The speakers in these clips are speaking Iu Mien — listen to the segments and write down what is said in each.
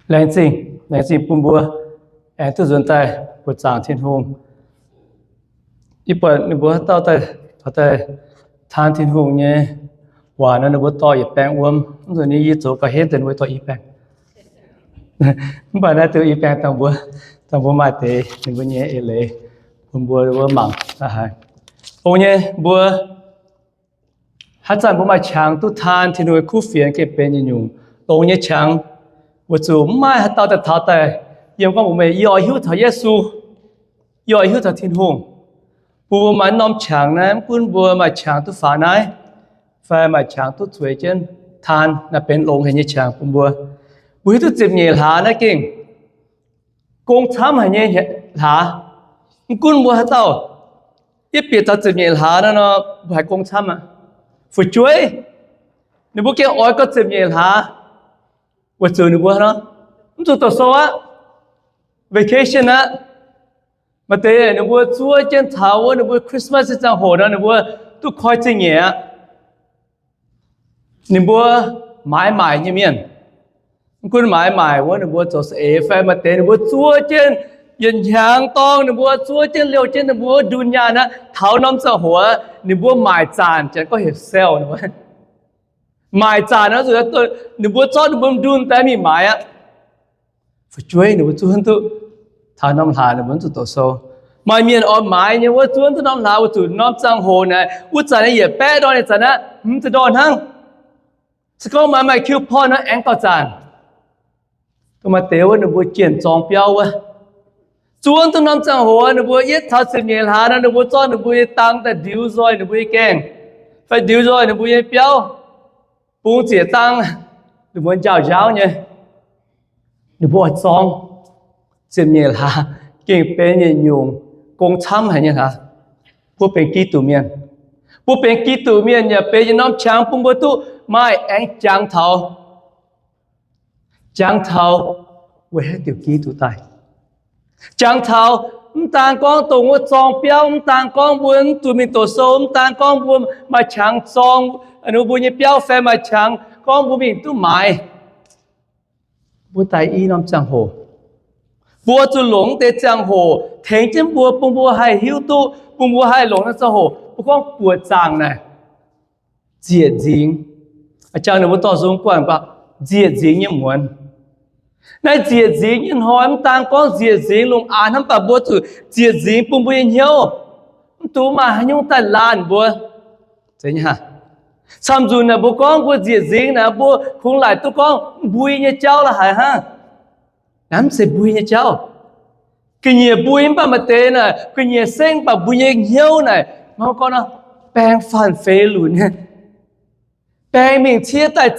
Laengz zingh, laengz zingh bun mbuo aengx duqv nzuonx daaih buoqc zaangc Tin-Hungh. Yie buatc ninh mbuo haaix dauh daaih, daaih taan Tin-Hungh nyei waac nor, ninh mbuo dorh yietc baengh wuom. Mv nzunc nyei yie zoux gauh henv deix ninh mbuo dorh i baengh. Mv baac naaiv deix i baengh dangh mbuo, dangh mbuo maaih deix ninh mbuo nyei eix leiz bun mbuo, mbuo mangc haic. Longx nyei, mbuo haaix zanc mbuo maaih qangx duqv taan Tin-Hungh nyei kuv fienx gengh benx yietc nyungc longx nyei qangx, weic zuqc mv maaih haaix dauh daaih taux daaih yiem gorngv mbuox meih, yie oix hiuv taux Yesu, yie oix hiuv taux Tin-Hungh. Bun mbuo maaih norm qangx naaiv, mv gunv mbuo maaih qangx duqv faaux naaiv fai maaih qangx duqv zueiz jienv taan, naaiv benx longx haic nyei qangx bun mbuo. Mbuo hiuv duqv ziepc nyeic hlaax naaiv gengh gong camv haic nyei hlaax. Mv gunv mbuo haaix dauh, yie bieqc taux ziepc nyeic hlaax naaiv nor, mbuo haiz gong camv aqv. Fu'jueiv, ninh mbuo gengh oix gorngv ziepc nyeic hlaax, weic zuqc ninh mbuo nor, mv zuqc doqc sou aqv, vacation aqv. Maaih deix ninh mbuo zuov jienv taux wuov ninh mbuo Christmas nyei ziangh hoc nor, ninh mbuo duqv koi ziepc nyeic aqv. Ninh mbuo maaiz maaic nyei mienh, mv gunv maaiz maaic wuov ninh mbuo zoux saeng-eix fai maaih deix ninh mbuo zuov jienv yietc hnyangx dorngx, ninh mbuo zuov jienv liouh jienv ninh mbuo ndunh nyaanh aqv. Taux norm ziangh hoc ninh mbuo maaic zaanc, janx gorngv heuc sale, maaic zaanc aqv, ninh mbuo zorqv ninh mbuo ndunh daaih mingh maaiz aqv. Fu'jueiv ninh mbuo zuov duqv taux norm hlaax ninh mbuo mv zuqc doqc sou. Maaih mienh oix maaiz nyei wuov zuov duqv norm hlaax weic zuqc norm ziangh hoc naaic, wuov zanc naaiv yietc baeqv ndorn, ih zanc naaiv hmz ziepc ndorn hnangv. Se gorngv maaih maaih coupon nor aengx gauh zaanc. Maaih deix wuov ninh mbuo jienh zorng biauv wuov, zuov duqv norm ziangh hoc ninh mbuo yietv taux ziepc nyeic hlaax nor, ninh mbuo zorqv ninh mbuo nyei dang daaih ndiux nzoih ninh mbuo nyei gaengh, fai ndiux nzoih ninh mbuo nyei biauv, bungx ziec dang, ninh mbuo njaaux njaaux nyei. Ninh mbuo oix zorng ziepc nyeic hlaax, gengh benx yietc nyungc gong camv haic nyei hlaax. Mbuo benx Giduc mienh, mbuo benx Giduc mienh yaac benx yietc norm qangx bun mbuo duqv maaih aengx jangx taux, jangx taux weic haaix diuc Giduc daaih. Jangx taux mv daan gorngv dongh wuov zorng biauv, mv daan gorngv mbuo mv zuqc mingh doqc sou, mv daan gorngv mbuo maaih qangx zorng mbuo nyei biauv fai maaih qangx gorngv mbuo mingh duqv maaiz. Mbuo daaih i norm ziangh hoc, mbuo zuqc longc deix ziangh hoc tengx jienv mbuo, bun mbuo haih hiuv duqv, bun mbuo haih longc norm ziangh hoc mbuo gorngv buoqc zaangc naaic nzieqc nzingx. Jangx ninh mbuo dorh nzung guanh baac nzieqc nzingx nyei muonz. Naaiv nzieqc nzingx nyei hnoi mv daan gorngv nzieqc nzingx lungh aanx hnamv, mv baac mbuo zuqc nzieqc nzingx bun mbuo nyei hnyouv, mv dungx maaih haaix nyungc daaih laanh mbuo. Camv nzunc naaic mbuo gorngv mbuo nzieqc nzingx naaic, mbuo kungx laaic duqv gorngv mbui nyei jauv la'haic hnangv. Naaiv mv zeiz mbui nyei jauv. Ga'nyiec mbui mv baac maaih deix naaic ga'nyiec sengv, mv baac mbuo nyei hnyouv naaic, mbuo gorngv nor, baeng faanh feix lunc nyei, baeng mingh ciev daaih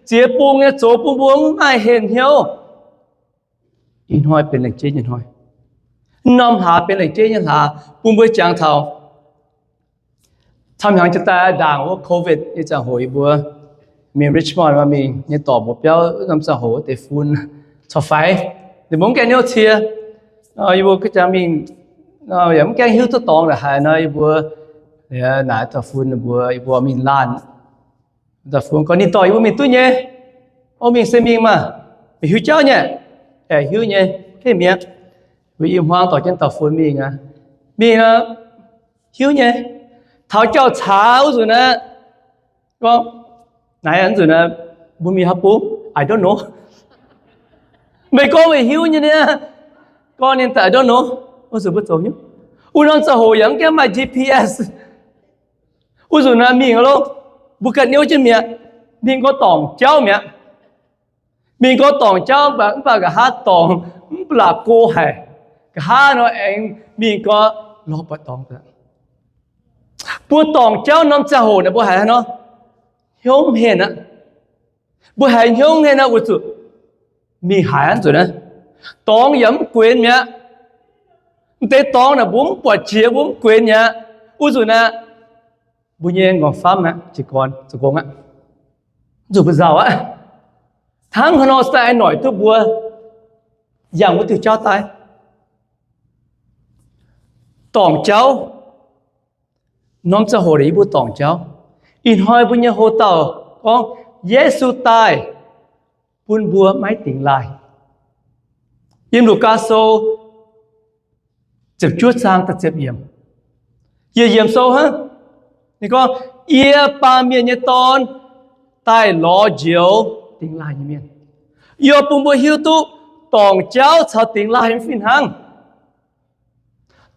ziex bung nyei zoux bun mbuo mv maaih henh hnyouv. Ih hnoi benx lengc jeiv nyei hnoi. Norm hlaax benx lengc jeiv nyei hlaax bun mbuo jangx taux. Camv hnyangx jiex daaih ndaangc wuov covid nyei ziangh hoc yie mbuo mingh Richmond, mingh nyei dorc mbuox biauv norm ziangh hoc wuov deix fun corc faix, ninh mbuo mv gaengh niouv cie. Yie mbuo jangx mingh yaac mv gaengh hiuv duqv dorngx la'haic nor, yie mbuo naaic dorh fun ninh mbuo, yie mbuo mingh laanh. Dorh fun gorngv ninh dorh yie mbuo mingh duqv nyei. O, mingh se mingh maah. Meih hiuv jauv nyei? Aeqv, hiuv nyei. Mbuo i hmuangx dorh jienv dorh fun mingh aqv. Mingh hiuv nyei. Taux jauv-caax wuov nzunc naaiv, gorngv naaiv nzunc naaiv mbuo mingh haaix bung? I don't know. Meih gorngv meih hiuv nyei niaa. Gorngv ninh daaih I don't know. Wuov nzunc mbuo zoux hiuv. Wuov norm ziangh hoc yaac mv gaengh maaih G P S. Wuov nzunc naaiv mingh loh, mbuo ganh niouv jienv mi'aqv. Mingh gorngv dorngc jauv mi'aqv. Mingh gorngv dorngc jauv mv baac, mv baac nqa'haav dorngc mv baac la'go haic. Nqa'haav nor aengx mingh gorngv lorz buatc dorngx. Mbuo dorngc jauv norm ziangh hoc naaic mbuo haiz haaix nor? Hnyouv mv henh aqv. Mbuo haiz hnyouv mv henh aqv weic zuqc mingh haiz aqv nzunc naaiv. Dorngx yaac mv guenx mi'aqv. Mv deix dorngx naaic mbuo mv buatc jiex, mbuo mv guenx mi'aqv. Wuov nzunc naaiv mbuo nyei nqorngc-famv aqv, jiez gorn zoux gong aqv. Zuqc mbuo nzauh aqv. Hnangv haaix nor se daaih aengx noic duqv mbuo yangh wuov diuh jauv daaih? Dorngc jauv, norm ziangh hoc yie mbuo dorngc jauv. Ih hnoi mbuo nyei hoc-dauh gorngv Yesu daaih bun mbuo maiv dingx laaih. Yiem Lugaa Sou ziepc juov zaang da'ziepc yiemc, yietc yiemc sou hnangv. Ninh gorngv, Yie, Baamh Mienh nyei Dorn, daaih lorz njoux dingx laaih nyei mienh. Yie bun mbuo hiuv duqv dorngc jauv caux dingx laaih mv fih hnangv.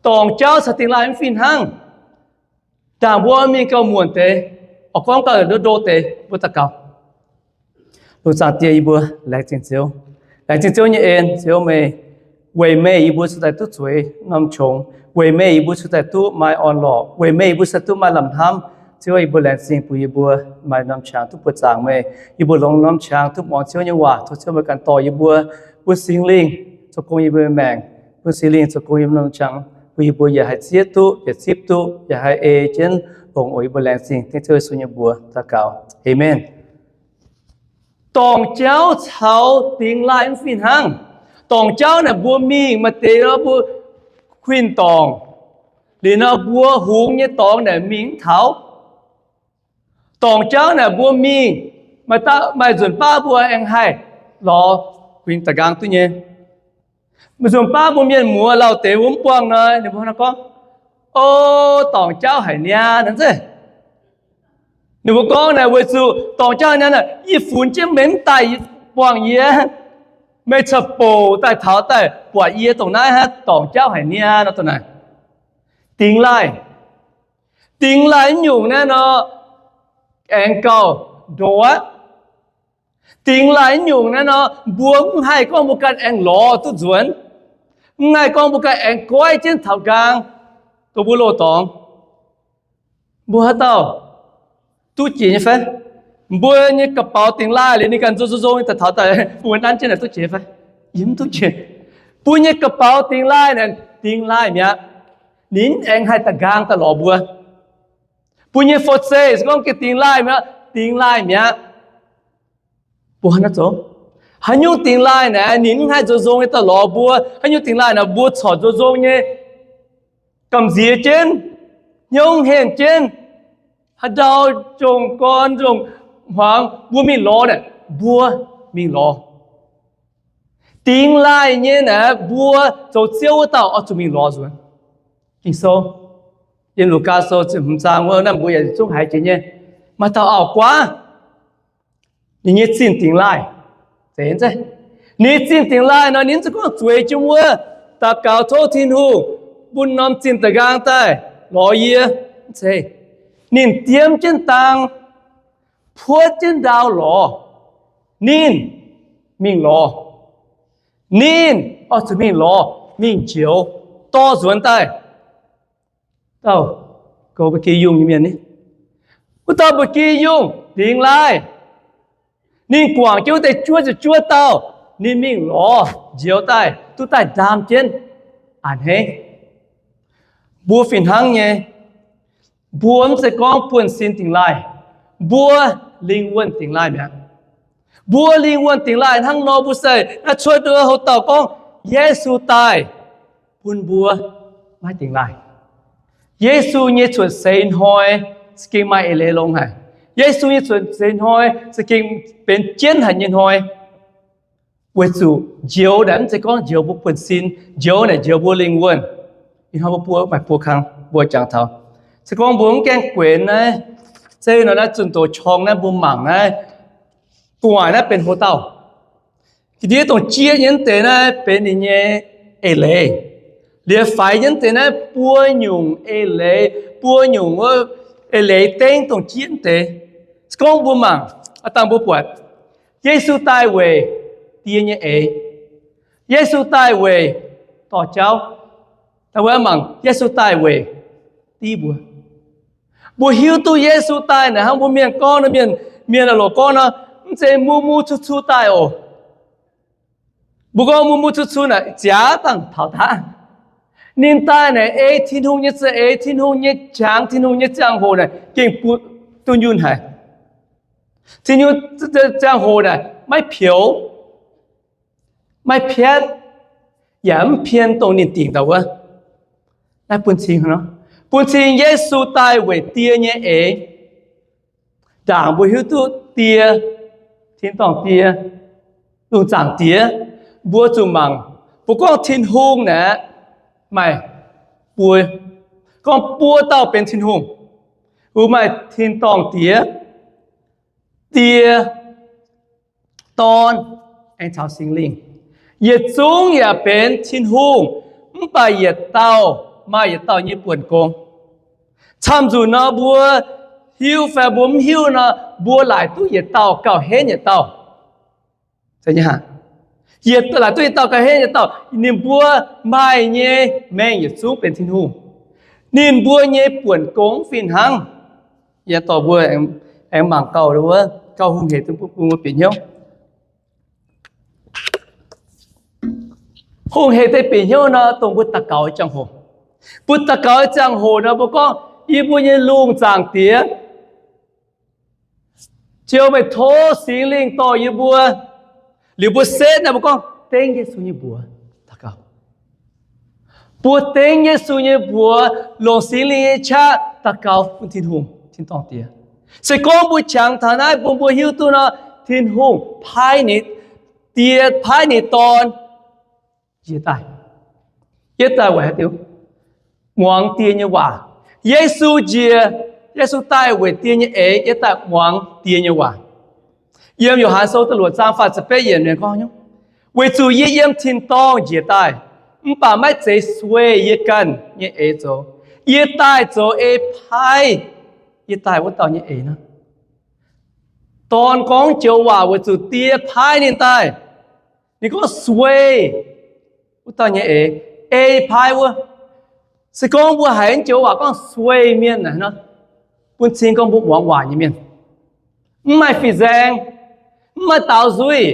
Dorngc jauv caux dingx laaih mv fih hnangv. Ndaangc mbuo mingh gauh muonc deix, oix gorngv gauh ndo ndo deix, mbuo daux gaux. Lungh zaangc Diex, yie mbuo laengz zingh Ziouv. Laengz zingh Ziouv nyei en. Ziouv, meih, weic meih yie mbuo cingx daaih duqv zueiz norm qongx, weic meih yie mbuo cingx daaih duqv maaih orn-lorqc, weic meih yie mbuo cingx daaih duqv maaih lamh hnamv. Ziouv, yie mbuo laengz zingh bun yie mbuo maaih norm qangx duqv buoqc zaangc meih. Yie mbuo longc norm qangx duqv muangx Ziouv nyei waac. Tov Ziouv meih ganh dorh yie mbuo, bun Singx Lingh zoux gong yie mbuo maengc, bun Singx Lingh zoux gong yie mbuo norm qangx, bun yie mbuo yaac haih zieqv duqv, yaac zipv duqv, yaac haih ei jienv longx oc. Yie mbuo laengz zingh dengv Ziouv Yesu nyei mbuox daux gaux. Aamen. Dorngc jauv caux dingx laaih mv fih hnangv. Dorngc jauv naaic mbuo mingh maaih deix nor mbuo kuinx dorngc, liuz nor mbuo hungx nyei dorngx naaic mingh mv taux. Dorngc jauv naaic mbuo mingh, maaih nzunc baav mbuo aengx haih lorz kuinx da'nqaang duqv nyei. Maaih nzunc baav mbuo mienh muoz lauh deix mbuo mv buangh nor, ninh mbuo gorngv, O, dorngc jauv haic niaa. Ninh mbuo gorngv naaic weic zuqc dorngc jauv haic niaa, yie funx jienv meih mv daaih buangh yie, meih caux bouc daaih taux daaih buatc yie dongh naaiv hnangv, dorngc jauv haic niaa nor dongh naaic. Dingx laaih, dingx laaih nyungc naaiv nor, aengx gauh ndoqc aqv. Dingx laaih nyungc naaiv nor, mbuo mv haih gorngv mbuo ganh aengx lorz duqv nzuonx, mv haih gorngv mbuo ganh aengx goiv jienv taux nqaang dongh mbuo loz dorngx. Mbuo haaix dauh duqv jiex nyei fai? Mbuo nyei ga'baux dingx laaih liuz ninh ganh nzong nzong nzong daaih taux daaih, mbuo nanv jienv naaic duqv jiex fai? Yie mv duqv jiex. Mbuo nyei ga'baux dingx laaih naaic, dingx laaih mi'aqv. Ninh aengx haih da'nqaang daaih lorz mbuo. Mbuo nyei fou zeiv se gorngv gengh dingx laaih mi'aqv, dingx laaih mi'aqv. Mbuo haaix nyungc dingx laaih naaic ninh mv haih nzong nzong nyei daaih lorz mbuo? Haaix nyungc dingx laaih naaic mbuo corc nzong nzong nyei gamh nziex jienv, hnyouv henh jienv, haaix ndau njongc gorn njongc hmuangx mbuo mingh lorz naaic, mbuo mingh lorz. Dingx laaih nyei naaic mbuo zoux Ziouv wuov dauh oix zuqc mingh lorz nzuonx. Ging-Sou, yiem Lugaa Sou ziepc hmz zaang wuov naaiv mbuo yaac zungv haiz jiex nyei. Maaih dauh auv-guaav, ninh nyei zinh dingx laaih, ninh zinh dingx laaih nor ninh mv zeiz gorngv zueiz jiem wuov daux gaux tov Tin-Hungh bun norm zinh da'nqaang daaih lorz yie. Mv zeiz. Ninh diemv jienv dang, puotv jienv ndau lorz, ninh mingh lorz. Ninh oix zuqc mingh lorz, mingh njoux, dorh nzuonx daaih. Dauh goux ba'gi yungh nyei mienh ni, wuov dauh ba'gi yungh dingx laaih, ninh guangc jienv wuov deix juov ziepc juov dauh, ninh mingh lorz njoux daaih, duqv daaih ndaam jienv. A'hneiv. Mbuo fih hnangv nyei, mbuo mv zeiz gorngv buonv-sin dingx laaih, mbuo lingh wuonh dingx laaih mi'aqv. Mbuo lingh wuonh dingx laaih hnangv nor mbuo se naaiv cuotv wuov houc dauh gorngv, Yesu daaih bun mbuo maiv dingx laaih. Yesu nyei cuotv seix hnoi za'gengh maaih eix leiz longx haic. Yesu nyei cuotv seix hnoi za'gengh benx jienv haic nyei hnoi. Weic zuqc njoux naaic mv zeiz gorngv njoux mbuo buonv-sin, njoux naaic njoux mbuo lingh wuonh. Ih hnoi mbuo maaih buo kang mbuo jangx taux. Se gorngv mbuo mv gaengh guenx naaiv, zeiv nor naaiv zunh doz qorng naaiv mbuo mangc naaiv, gu'nguaaic naaiv benx houc dauh. Ga'ndiev dongh jieqv nyei mv deix naaiv benx ninh nyei eix leiz. Liuz faix nyei mv deix naaiv buo nyungc eix leiz, buo nyungc wuov eix leiz dengv dongh jieqv mv deix. Se gorngv mbuo mangc, aav dangh mbuo buatc, Yesu daaih weic die nyei eix. Yesu daaih weic dorh jauv. Daaih mbuo mangc, Yesu daaih weic div mbuo. Mbuo hiuv duqv Yesu daaih naaic hnangv mbuo mienh gorngv nor, mienh, mienh aah loc gorngv nor, mv zeiz mu mu cu cu daaih oc. Mbuo gorngv mu mu cu cu naaic ziaaux dangh taux daaih. Ninh daaih naaic ei Tin-Hungh nyei za'eix, Tin-Hungh nyei qangx, Tin-Hungh nyei ziangh hoc naaic gengh bun dunh yunh haic. Tin-Hungh ziangh hoc naaic maiv peux, maiv piatv, yaac mv pien dongh ninh dingc daaih wuov. Naaiv bun cing, bun cing Yesu daaih weic die nyei eix. Ndaangc mbuo hiuv duqv die, tin-dorngh die, lungh zaangc Diex, mbuo zuqc mangc. Mbuo gorngv Tin-Hungh naaic, maaih buo, gorngv buo dauh benx Tin-Hungh. Mbuo maaih tin-dorngh Diex, Die, Dorn, aengx caux Singx Lingh. Yietc zungv yaac benx Tin-Hungh, mv baac yietc dauh maaih yietc dauh nyei buonc gong. Camv-nzunc nor mbuo hiuv fai mbuo mv hiuv nor, mbuo laaic duqv yietc dauh gauh henv yietc dauh. Yietc, laaic duqv yietc dauh gauh henv yietc dauh. Ninh mbuo maaih nyei mengh yietc zungv benx Tin-Hungh. Ninh mbuo nyei buonc gong fih hnangv. Yie dorh mbuo aengx mangc gauh wuov, gauh hungh hec bun mbuo bieqc hnyouv. Hungh hec deix bieqc hnyouv nor, dongh mbuo daux gaux nyei ziangh hoc. Mbuo daux gaux nyei ziangh hoc nor, mbuo gorngv, Yie mbuo nyei lungh zaangc Diex, ziouc meih tov Singx Lingh dorh yie mbuo. Liuz mbuo setv naaiv, mbuo gorngv dengv Yesu nyei mbuox daux gaux. Mbuo dengv Yesu nyei mbuox, longc Singx Lingh nyei qaqv daux gaux bun Tin-Hungh, tin-dorngh Diex. Se gorngv mbuo qangx taux naaiv bun mbuo hiuv duqv nor, Tin-Hungh paaiv ninh, Die paaiv ninh Dorn njiec daaih, yietv daaih weic haaix diuc? Muangx Die nyei waac. Yesu njiec, Yesu daaih weic Die nyei eix, yietv daaih muangx Die nyei waac. Yiem Yo^han Sou da'luoqc zaang faah ziepc betv yiemc ninh gorngv, Weic zuqc yie yiem tin-dorngh njiec daaih, mv baac maiv zeiz sueih yie ganh nyei eix zoux. Yie daaih zoux ei paaiv yie daaih wuov dauh nyei eix nor. Dorn gorngv joux waac weic zuqc Die paaiv ninh daaih. Ninh gorngv sueih wuov dauh nyei eix, ei paaiv wuov. Se gorngv mbuo haiz joux waac gorngv sueih mienh naaic nor, bun cing gorngv mbuo muangx waac nyei mienh, mv maaih fih nzaeng, mv maaih daaux nzuih.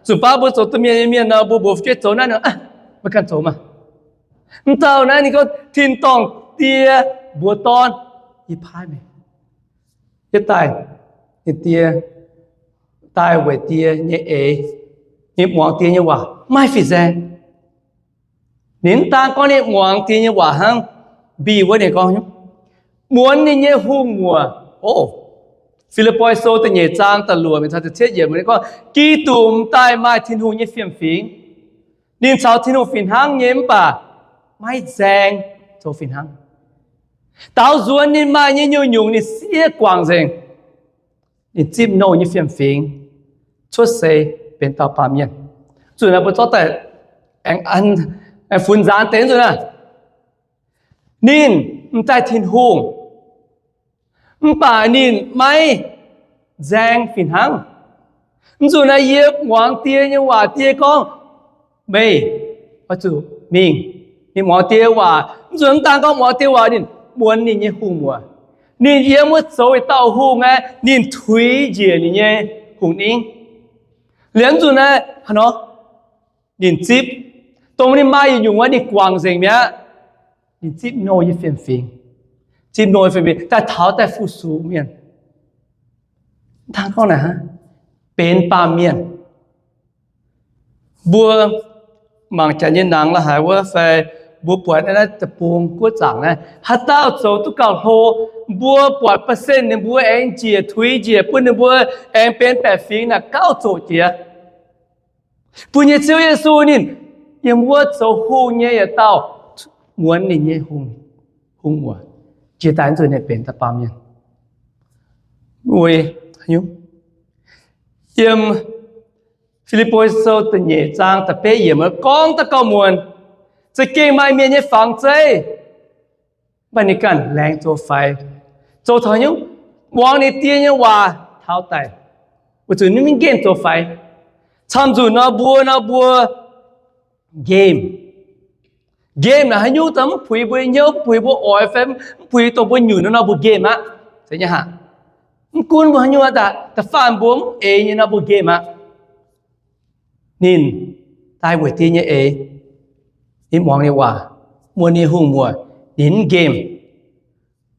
Zuqc baav mbuo zoux domh mienh nyei mienh nor, mbuo mbuox fu'jueiv zoux naaiv nor, maiv ganh zoux maah. Mv dauh naaiv ninh gorngv, Tin-dorngh Die mbuox Dorn, Yie paaiv meih. Yietv daaih, ninh Die, daaih weic Die nyei eix, ninh muangx Die nyei waac, maiv fih nzaeng. Ninh mv daan gorngv ninh muangx Die nyei waac hnangv, mbic wuov ninh gorngv, muonz ninh nyei hungh muoc. O, Fi^lipv^poi Sou da'nyeic zaang da'luoqc mingh taux da'cietv yiemc ninh gorngv, Giduc m'daaih maaih Tin-Hungh nyei fiem-fingx. Ninh caux Tin-Hungh fih hnangv nyei mv baac maiv nzaeng zoux fih hnangv. Daaux nzuonx ninh maaih nyei nyungc-nyungc ninh siev guangc nzengc. Ninh zipv nouh nyei fiem-fingx cuotv seix benx dauh baamh mienh. Zuqc naaiv mbuo zorqv daaih aengx funx nzaanx deix nzunc naaiv. Ninh m'daaih Tin-Hungh, mv baac ninh maiv nzaeng fih hnangv. Nzunc naaiv yie muangx Die nyei waac, Die gorngv, Meih oix zuqc mingh. Ninh muangx Die waac. Nzunc mv daan gorngv muangx Die waac, ninh muonz ninh nyei hungh muoc. Ninh yiem wuov zoux yietc dauh hungh aqv, ninh tuix njiec ninh nyei hungh ningv. Liuz nzunc naaiv haaix nor, ninh zipv, dongh ninh maaih nyungc-nyungc wuov ninh guangc nzengc mi'aqv. Ninh zipv nouh nyei fiem-fingx, zipv nouh nyei fiem-fingx daaih taux daaih fu-sux mienh. Daan gorngv naaic, benx baamh mienh. Mbuo mangc janx nyei nangx la'haaix wuov fai mbuo buatc naaiv deic-bung guoqv zaangc naaiv, haaix dauh zoux duqv gauh hlo, mbuo buatc percent ninh mbuo aengx njiec tuix njiec bun ninh mbuo aengx benx baeqc fingx naaic gauh zoqc jiex. Mbuo nyei Ziouv Yesu ninh yiem wuov zoux hungh nyei yietc dauh, muonz ninh nyei hungh, hungh muoc, jiex daaih nzunc ninh benx daaih baamh mienh. Yiem Fi^lipv^poi Sou da'nyeic zaang da'betv yiemc gorngv daaih gauh muonc, za'gengh maaih mienh nyei fangx zeiv, mv baac ninh ganh laengz zoux faix, zoux taux nyungc, muangx ninh Die nyei waac taux daic, weic zuqc ninh mv nqemh zoux faix. Camv-nzunc nor mbuo nor mbuo nqemh. Nqemh naaic haaix nyungc daaih mv puix mbuo hnyouv, mv puix mbuo oix fai mv puix dongh mbuo nyunc nor mbuo nqemh aqv. Mv gunv mbuo haaix nyungc daaih, da'faanh mbuo mv eix nyei nor mbuo nqemh aqv. Ninh daaih weic Die nyei eix, ninh muangx ninh waac, muonz ninh hungh muoc, ninh mv nqemh.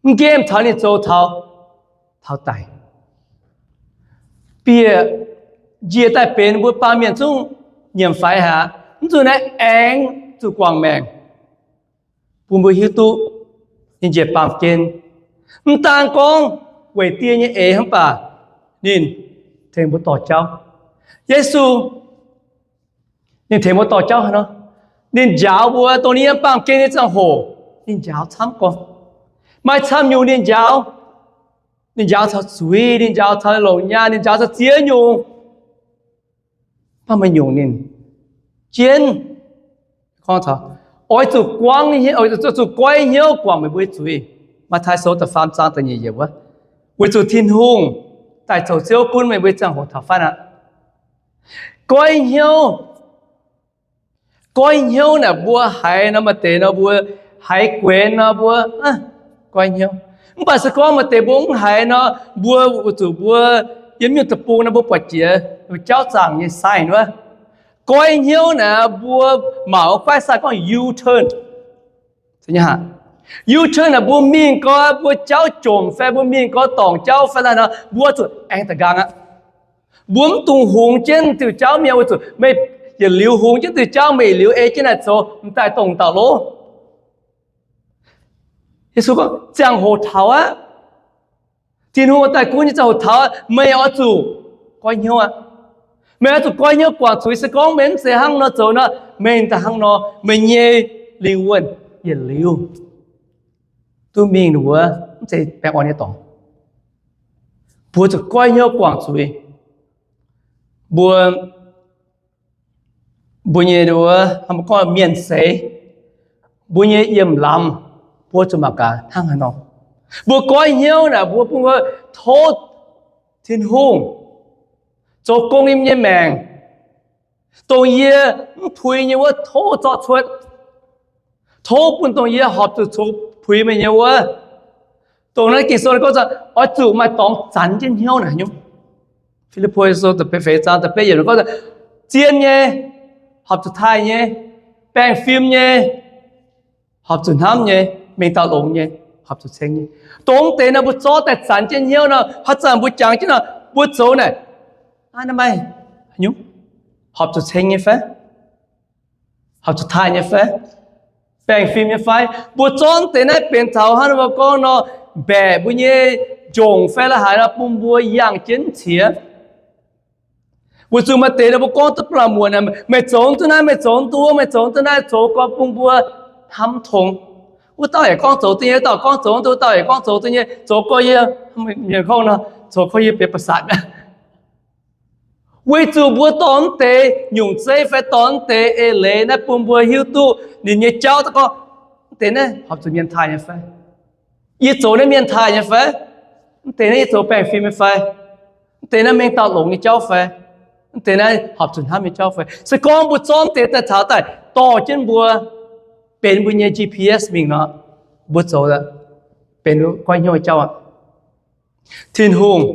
Mv nqemh taux ninh zoux taux, taux daic. bieqc njiec daaih benx mbuo baamh mienh zungv nyiemc faix haic aqv. Mv zuqc naaiv aengx zuqc guangc maengc bun mbuo hiuv duqv ninh njiec baamh gen. Mv daan gorngv weic dieh nyei eix hnangv, mv baac ninh tengx mbuo dorh jauv. Yesu ninh tengx mbuo dorh jauv haaix nor? Ninh njaaux mbuo dongh ninh yiem baamh gen nyei ziangh hoc, ninh njaaux camv gorx. Maaih camv nyungc ninh njaaux, ninh njaaux caux zuiz, ninh njaaux caux longc nyaanh, ninh njaaux caux ziex nyungc. Mv baac maaih nyungc ninh jienv gorngv taux, oix zuqc goiv hnyouv guangc meih mbuo nyei zuiz. Matv^taai Sou da'faam zaang da'nyeic yiemc wuov, weic zuqc Tin-Hungh daaih zoux Ziouv gunv meih mbuo nyei ziangh hoc taux fatv aqv. Goiv hnyouv, goiv hnyouv naaic mbuo haiz nor, maaih deix nor mbuo haiz guenx nor mbuo goiv hnyouv. Mv baac se gorngv maaih deix mbuo mv haiz nor, mbuo weic zuqc mbuo yiem nyungc deic-bung nor mbuo buatc jiex jauv zaangc nyei sign wuov. Goiv hnyouv naaic mbuo mangc wuov guaiv sign gorngv U-turn. U-turn naaic mbuo mingh gorx mbuo jauv jomc fai mbuo mingh gorx dorngc jauv fai naaiv nor, mbuo zuqc aengx da'nqaang aqv. Mbuo mv dungx hungx jienv diuh jauv mi'aqv, weic zuqc meih yietc liuz hungx jienv diuh jauv, meih yietc liuz ei jienv naaic zoux, m'daaih dongh dauh lov. Yesu gorngv ziangh hoc taux aqv. Tin-Hungh daaih gunv nyei ziangh hoc taux aqv. Meih oix zuqc goiv hnyouv aqv. Meih oix zuqc goiv hnyouv guangc zuiz. Se gorngv meih mv zeiz hnangv nor zoux nor, meih daaih hnangv nor, meih nyei lingh wuonh yietc liuz duqv mingh wuov mv zeiz baengh orn nyei dorngx. Mbuo zuqc goiv hnyouv guangc zuiz. Mbuo, mbuo nyei wuov, mienh seix, mbuo nyei yiem lamz, mbuo zuqc mangc gaax hnangv haaix nor. Mbuo goiv hnyouv naaic mbuo bun mbuo tov Tin-Hungh zoux gong yiem nyei maengc, dongh yie mv puix nyei wuov tov zorqv cuotv, tov bun dongh yie horpc zuqc zoux puix meih nyei wuov. Dongh naaiv Ging-Sou gorngv oix zuqc maaih dorngx zanx jienv hnyouv naaic nyungc. Fi^lipv^poi Sou da'feix zaang da'betv yiemc gorngv, zien nyei horpc zuqc taaih nyei, baengh fim nyei horpc zuqc hnamv nyei, mengh dauh longx nyei horpc zuqc ceng nyei. Dongh deix nor mbuo zorqv daaih zanx jienv hnyouv nor, haaix zanc mbuo jangx jienv nor, mbuo zoux naaic, aa, naaiv maaih horpc zuqc ceng nyei fai? Horpc zuqc taaih nyei fai? Baengh fim nyei fai? Mbuo zorqv deix naaiv benx taux hnangv mbuo gorngv nor, mbaeqc mbuo nyei njongc fai la'haaix nor bun mbuo yangh jienv ciex. Weic zuqc maaih deix nor mbuo gorngv duqv ba'laqc muonc, meih zoux duqv naaiv, meih zoux duqv wuov, meih zoux duqv naaiv, zoux gorx bun mbuo hnamv tong. Wuov dauh yaac gorngv zoux duqv nyei, wuov dauh gorngv zoux duqv, wuov dauh yaac gorngv zoux duqv nyei, zoux gorx yie, mienh gorngv nor, zoux gorx yie benx ประสาท mi'aqv. Weic zuqc mbuo dorh mv deix nyungc zeiv fai dorh mv deix eix leiz naaiv bun mbuo hiuv duqv ninh nyei jauv, gorngv, mv deix naaiv horpc zuqc mienh taaih nyei fai? Yie zoux naaiv mienh taaih nyei fai? Mv deix naaiv yie zoux baengh fim nyei fai? Mv deix naaiv mengh dauh longx nyei jauv fai? Mv deix naaiv horpc zuqc hnamv nyei jauv fai? Se gorngv mbuo zorqv mv deix daaih caux daaih dorh jienv mbuo benx mbuo nyei G P S mingh nor, mbuo zoux benx goiv hnyouv nyei jauv aqv. Tin-Hungh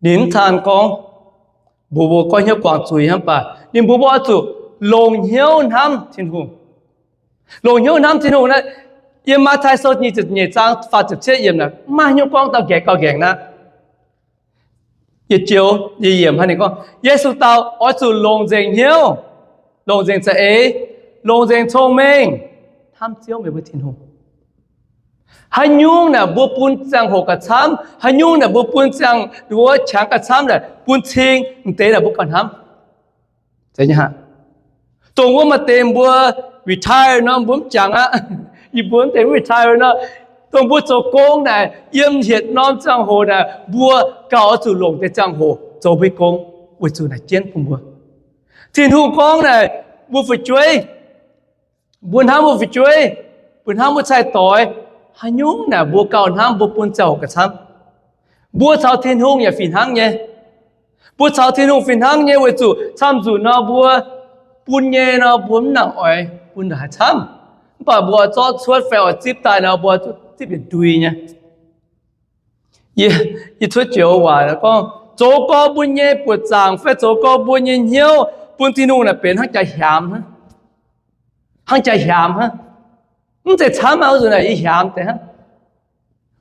ninh mv caan gorngv mbuox mbuo goiv hnyouv guangc zuiz hnangv, mv baac ninh mbuox mbuo oix zuqc longc hnyouv hnamv Tin-Hungh. Longc hnyouv hnamv Tin-Hungh naaiv, yiem Matv^taai Sou nyeic ziepc nyeic zaang faah ziepc cietv yiemc naaic, mv maaih haaix nyungc gorngv dauh nqaeqc gauh nqaengc naaiv. Yietc joux yietc yiemc hnangv ninh gorngv, Yesu dau, oix zuqc longc nzengc hnyouv, longc nzengc za'eix, longc nzengc cong-mengh hnamv Ziouv meih mbuo Tin-Hungh. Haaix nyungc naaic mbuo bun ziangh hoc gauh camv, haaix nyungc naaic mbuo bun ziangh wuov qangx gauh camv naaic, bun cing mv deix naaic mbuo gauh hnamv. Dongh wuov maaih deix mbuo retire nor mbuo mv jangx aqv. Yie mbuo mv deix mv retire nor, dongh mbuo zoux gong naaic, yiem hietc norm ziangh hoc naaic, mbuo gauh oix zuqc longc deix ziangh hoc zoux mbuo nyei gong, weic zuqc naaic jienv bun mbuo. Tin-Hungh gorngv naaic, mbuo fu'jueiv, mbuo hnamv mbuo fu'jueiv, mbuo hnamv mbuo cai-doix, haaix nyungc naaic mbuo gauh hnamv mbuo bun ziangh hoc gauh camv. Mbuo caux Tin-Hungh yaac fih hnangv nyei. Mbuo caux Tin-Hungh fih hnangv nyei weic zuqc camv nzunc nor mbuo bun nyei nor mbuo mv nangc oix bun ndongc haaix camv. Mv baac mbuo oix zorqv cuotv fai oix zipv daaih nor mbuo zipv yietc ndui nyei. Yie, yie cuotv joux waac gorngv, zoux gorx mbuo nyei buoqc zaangc fai zoux gorx mbuo nyei hnyouv bun Tin-Hungh naaic benx hnangv jaax hiaamx, hnangv jaax hiaamx hnangv. Mv zeiz camv aqv, wuov nzunc naaic yie hiaamx deix hnangv.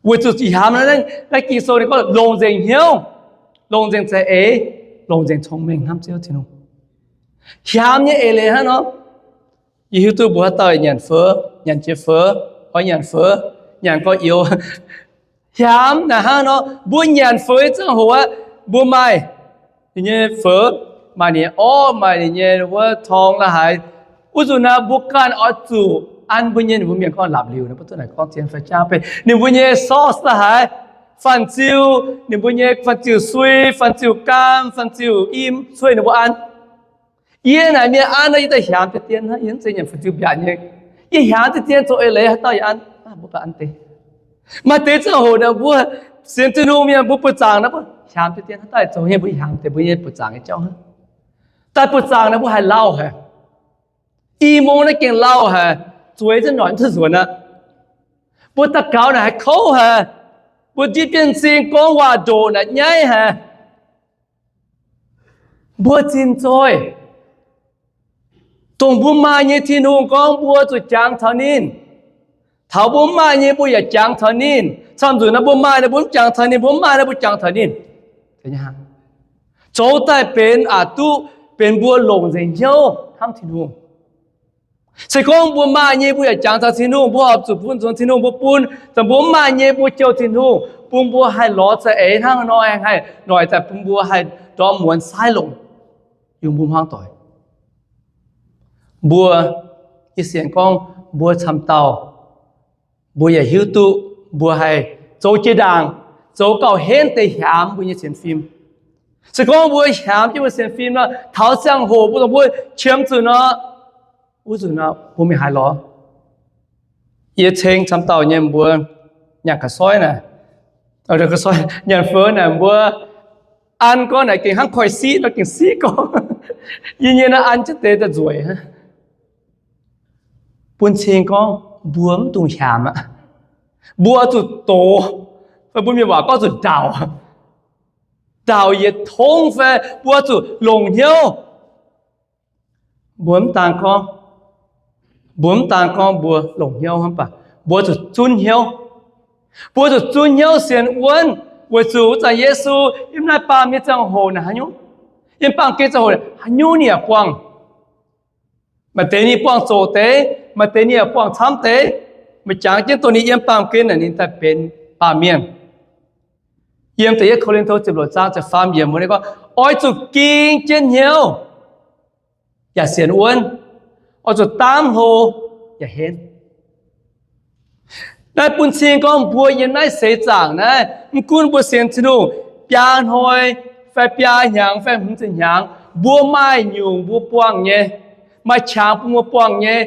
Weic zuqc hiaamx naaiv, naaiv Ging-Sou ninh gorngv longc nzengc hnyouv, longc nzengc za'eix, longc nzengc cong-mengh hnamv Ziouv Tin-Hungh. Hiaamx nyei eix leiz hnangv nor, yie hiuv duqv mbuo haaix dauh nyanc feux, nyanc jiex feux, oix nyanc feux, nyanc gorx-youz. Hiaamx naaic hnangv nor, mbuo nyanc feux nyei ziangh hoc aqv, mbuo maaih ninh nyei feux, maaih ninh nyei orv, maaih ninh nyei wuov torng la'haaix. Wuov nzunc naaic mbuo ganh oix zuqc an mbuo nyei, ninh mbuo mienh gorngv laapc liuc, ninh mbuo duqv naaic gorngv zien fai jaav beiv, ninh mbuo nyei sauce la'haaix, fanh ziuh, ninh mbuo nyei fanh ziuh sui, fanh ziuh gaam, fanh ziuh im, cueiv ninh mbuo an. Yie naaic mienh an nor, yie daaih hiaamx deix dien hnangv, yie mv zeiz nyanc fanh ziuh mbiaatc nyei. Yie hiaamx deix dien zoux eix leiz haaix dauh yie an, mbuo baac an deix. Maaih deix ziangh hoc naaic mbuo sienx Tin-Hungh mienh mbuo buoz-zaangc naaic mbuo hiaamx deix dien haaix dauh zoux nyei, mbuo hiaamx deix mbuo nyei buoz-zaangc nyei jauv hnangv. Daaih buoz-zaangc naaic mbuo haiz lauh haic. I mong naaiv gengh lauh haic, zueiz zengv noic mv duqv nzuonx aqv. Mbuo daux gaux naaic haiz kouv haic. Mbuo njitv jienv m'zing gorngv waac-ndoqc naaic nyaiv haic. Mbuo zinh zoih, dongh mbuo maaih nyei Tin-Hungh gorngv mbuo zuqc jangx taux ninh. Taux mbuo mv maaih nyei mbuo yaac jangx taux ninh. Camv nzunc naaiv mbuo maaih naaiv mbuo mv jangx taux ninh, mbuo mv maaih naaiv mbuo jangx taux ninh. Zoux daaih benx aqc duqv benx mbuo longc nzengc hnyouv hnamv Tin-Hungh. Se gorngv mbuo maaih nyei mbuo yaac jangx taux Tin-Hungh, mbuo horpc zuqc bun nzuonx Tin-Hungh mbuo bun. Dongh mbuo mv maaih nyei mbuo jouh Tin-Hungh, bun mbuo haih lorz za'eix hnangv nor, haih noic daaih bun mbuo haih ndorm muonz saaiv longc yungh mbuo hmuangv doic. Mbuo, yie sienx gorngv mbuo camv dauh, mbuo yaac hiuv duqv mbuo haih zoux jiex ndaangc, zoux gauh henv deix hiaamx mbuo nyei sienx fim. Se gorngv mbuo hiaamx jienv mbuo sienx fim nor, taux ziangh hoc mbuo dongh mbuo qiemx zuqc nor, wuov nzunc nor mbuo mingh haaix lorz? Yie ceng camv dauh nyei mbuo nyanc ga'soiv naaic, nyanc feux naaic mbuo an gorngv naaic gengh hnangv koiv-siqv nor gengh siqv gorngv. Yie nyei naaiv an jienv deix daaih nzueic. Bun cing gorngv mbuo mv dungx hiaamx aqv. Mbuo zuqc doz, fai mbuo mienh waac gorngv zuqc ndaauc. Ndaauc yietc tongv fai mbuo zuqc longc hnyouv. Mbuo mv daan gorngv, mbuo mv daan gorngv mbuo longc hnyouv hnangv, mv baac mbuo zuqc zunv hnyouv. Mbuo zuqc zunv hnyouv sienx wuonv, weic zuqc wuov zanc Yesu yiem naaiv baamh nyei ziangh hoc naaic haaix nyungc, yiem baamh gen ziangh hoc haaix nyungc ninh yaac buangh. Maaih deix ninh buangh zoqc deix, maaih deix ninh yaac buangh camv deix. Meih jangx jienv dongh ninh yiem baamh gen naaic ninh daaih benx baamh mienh. Yiem da'yietv Ko^lin^to ziepc luoqc zaang ziepc faam yiemc mbuo gorngv, oix zuqc ging jienv hnyouv yaac sienx wuonv, oix zuqc daamv hlo yaac henv. Naaiv bun cing gorngv mbuo yiem naaiv seix zaangc naaiv, mv gunv mbuo sienx Tin-Hungh biaa hnoi fai biaa hnyangx fai hmz ziepc hnyangx, mbuo maaih nyungc mbuo buangh nyei, maaih qangx bun mbuo buangh nyei,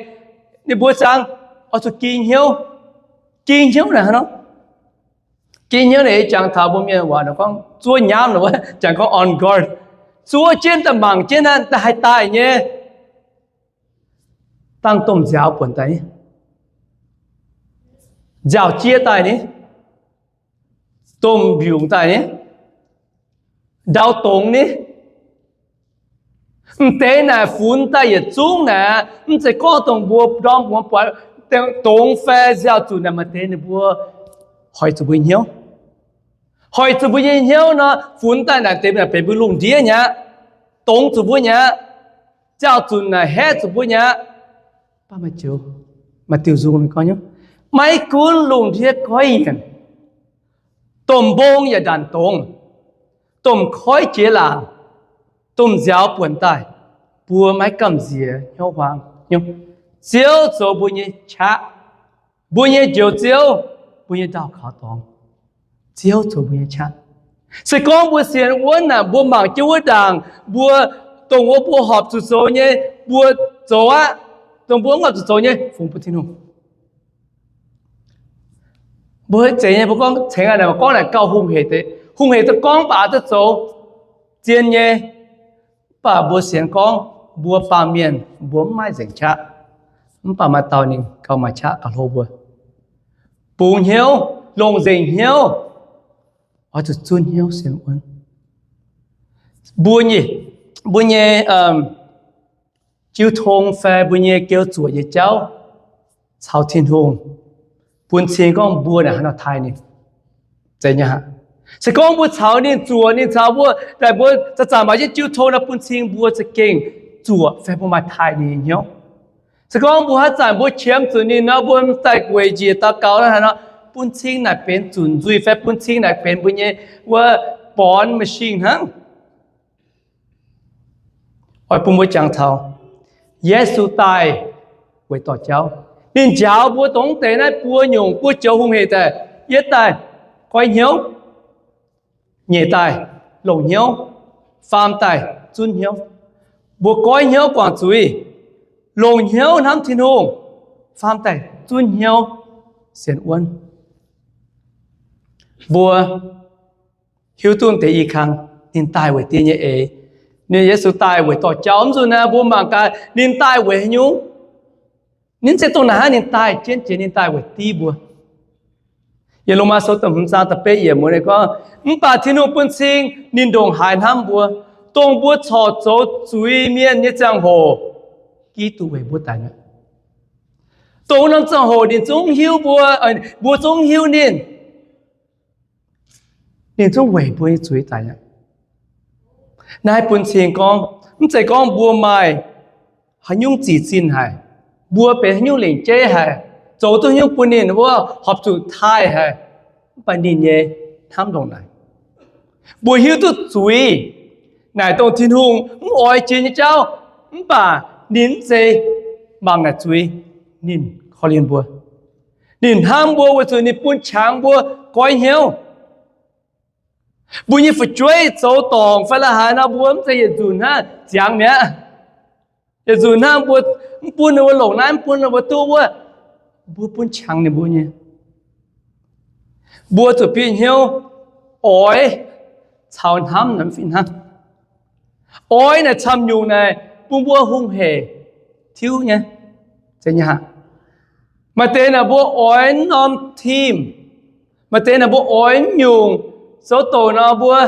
ninh mbuo zangv oix zuqc ging hnyouv. Ging hnyouv naaic hnangv nor, ging hnyouv naaic ei jangx taux mbuo mienh waac gorngv zuov nyaamv, jangx gorngv on guard, zuov jienv daaih mangc jienv naaiv daaih haih daaih nyei. Dangh domh nziaaux buonc daaih ni, nziaaux-jieqv daaih ni, domh mbiungc daaih ni, ndau dongz ni. M'deix naaic funx daaih yietc zungv naaic, mv zeiz gorngv dongh mbuo ndorm muonz buatc dongz fai nziaaux-zunc naaic, maaih deix ninh mbuo hoic zuqc mbuo hnyouv. Hoic zuqc mbuo nyei hnyouv nor, funx daaih naaic deix naaic benx mbuo lungh ndiev nyei aqv, dongz zuqc mbuo nyei aqv, nziaaux-zunc naaic haeqv zuqc mbuo nyei aqv. Mv baac maaih joux, maaih diuh nzung gorngv, maiv gunv lungh ndiev goiv yienc, domh mbong yaac ndanc dongz, domh koiv jiex laangc, domh nziaaux buonc daaih, mbuo maiv gamh nziex hnyouv huaang. Ziouv zoux mbuo nyei qaqv, mbuo nyei Njoux Ziouv, mbuo nyei ndaauh kaux dorngx. Ziouv zoux mbuo nyei qaqv. Se gorngv mbuo sienx wuonv naaic, mbuo mangc jienv wuov ndaangc, mbuo dongh wuov mbuo horpc zuqc zoux nyei, mbuo zoux aqv. Dongh mbuo mv horpc zuqc zoux nyei, fungx bun Tin-Hungh. Mbuo zeiz nyei, mbuo gorngv cengx aqv, naaic gorngv naaic gauh hungh hec deix, hungh hec duqv gorngv baac duqv zoux zien nyei. Mv baac mbuo sienx gorngv mbuo baamh mienh mbuo mv maaih nzengc qaqv, mv baac maaih dauh ninh gauh maaih qaqv gauh hlo mbuo. Bungx hnyouv, longc nzengc hnyouv, oix zuqc zunv hnyouv sienx wuonv. Mbuo nyei, mbuo nyei jiu tong fai mbuo nyei geu zuoqc nyei jauv caux Tin-Hungh bun cing gorngv mbuo naaic haaix nor taaih ninh. Zeiz nyei aqv. Se gorngv mbuo caux ninh zuoqc, ninh caux mbuo, daaih mbuo zanc-zanc maaih jienv jiu tong nor, bun cing mbuo za'gengh zuoqc fai mbuo maaih taaih ninh nyei hnyouv. Se gorngv mbuo haaix zanc mbuo qiemx zuqc ninh nor, mbuo daaih weic njiec daux gaux hnangv haaix nor, bun cing naaic benx zunc nzuih fai bun cing naaic benx mbuo nyei wuov born machine hnangv. Oix bun mbuo jangx taux Yesu daaih weic dorh jauv. Ninh njaaux mbuo dongh deix naaiv buo nyungc, buo joux hungh hec daaih, yietv daaih goiv hnyouv, nyeic daaih longc hnyouv, faam daaih zunv hnyouv. Mbuo goiv hnyouv guangc zuiz, longc hnyouv hnamv Tin-Hungh, faam daaih zunv hnyouv sienx wuonv. Mbuo hiuv duqv deix i kang, ninh daaih weic diex nyei eix. Ninh Yesu daaih weic dorh jauv. Mv nzunc naaiv mbuo mangc gaax ninh daaih weic haaix nyungc. Ninh mv zeiz dongh naaic hnangv, ninh daaih jienv jiex, ninh daaih weic div mbuo. Yiem Lomaa Sou da'hmz zaang da'betv yiemc mbuo ninh gorngv, mv baac Tin-Hungh bun cing ninh ndongc haaix hnamv mbuo, dongh mbuo corc zoux zuiz mienh nyei ziangh hoc, Giduc weic mbuo daic mi'aqv. Dongh wuov norm ziangh hoc ninh zungv hiuv mbuo, mbuo zungv hiuv ninh. Ninh zungv weic mbuo nyei zuiz daic mi'aqv. Naaiv bun cing gorngv, mv zeiz gorngv mbuo maaih haaix nyungc zic zinh haic, mbuo benx haaix nyungc lengc jeiv haic, zoux duqv haaix nyungc bun ninh wuov horpc zuqc taaih haic, mv baac ninh nyei hnamv ndongc naaic. Mbuo hiuv duqv zuiz naaic dongh Tin-Hungh mv oix jiex nyei jauv, mv baac ninh mv zeiz mangc naaic zuiz, ninh korv-lienh mbuo. Ninh hnamv mbuo weic zuqc ninh bun qangx mbuo goiv hnyouv. Mbuo nyei fu'jueiv zoux dorngc fai la'haaix nor, mbuo mv zeiz yietc nzunc hnangv ziangx mi'aqv. Yietc nzunc hnangv mbuo mv bun ninh mbuo longc naaiv, mv bun ninh mbuo duqv wuov, mbuo bun qangx ninh mbuo nyei. Mbuo zuqc bieqc hnyouv oix caux hnamv naaic mv fih hnangv. Oix naaic camv nyungc naaic bun mbuo hungh hec tiuv nyei. Maaih deix naaic mbuo oix norm tim, maaih deix naaic mbuo oix nyungc, zoux douc nor mbuo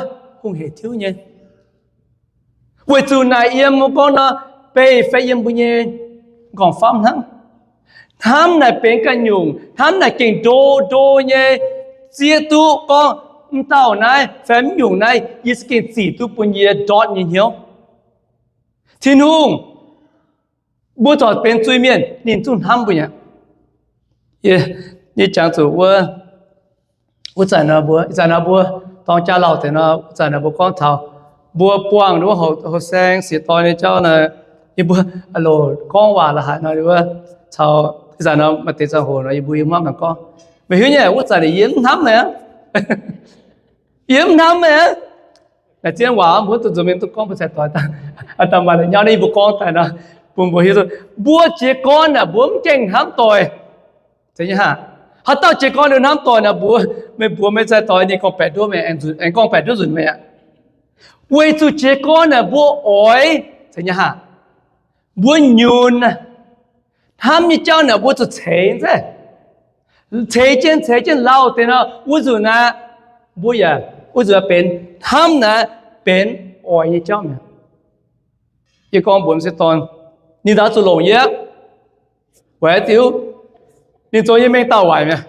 hungh hec tiuv nyei. Weic zuqc naaic yiem mbuo gorngv nor, beih fai yiem mbuo nyei nqorngv-famv hnangv. Hnamv naaic benx ganh nyungc, hnamv naaic gengh ndo ndo nyei, zieqv duqv gorngv mv dauh naaiv fai mv nyungc naaiv yie za'gengh zic duqv bun yie ndortv nyei hnyouv. Tin-Hungh, mbuo corc benx zuiz-mienh, ninh zungv hnamv mbuo aqv. Yie jangx zuqc wuov, wuov zanc nor mbuo, ih zanc nor mbuo dorng jaa lauh deix nor, wuov zanc nor mbuo gorngv taux mbuo buangh wuov houh saeng siex dorn nyei jauv nor, yie mbuo loc gorngv waac la'haic nor, wuov caux ih zanc nor maaih deix ziangh hoc nor yie mbuo yiem maiv mangc gorngv. Meih hiuv nyei, wuov zanc yie mv hnamv naaic aqv. Yie mv hnamv naaic aqv. Naaic zien waac mbuo duqv nzuonx mingh duqv gorngv mbuo cai doix daaih, maaih la'nyauv naaiv yie mbuo gorngv daaih nor, bun mbuo hiuv duqv mbuo jiez gorn naaic mbuo mv gaengh hnamv doic. Haaix dauh jiez gorn liuz hnamv doic naaic mbuox meih, mbuox meih cai doix nyei gorngv-baeqc nduov meih, aengx gorngv-baeqc nduov nzunc meih aqv. Weic zuqc jiez gorn naaic mbuo oix, mbuo nyunc, hnamv nyei jauv naaic mbuo zuqc ceix, ceix jienv ceix jienv lauh deix nor, wuov nzunc naaic mbuo yaac, wuov nzunc naaic benx hnamv naaic benx oix nyei jauv mi'aqv. Yie gorngv mbuox m'sieqv dorn, ninh ndaauv zuqc longc yie aqv. Weic haaix diuc? Ninh zoux yie mengh dauh waaic mi'aqv.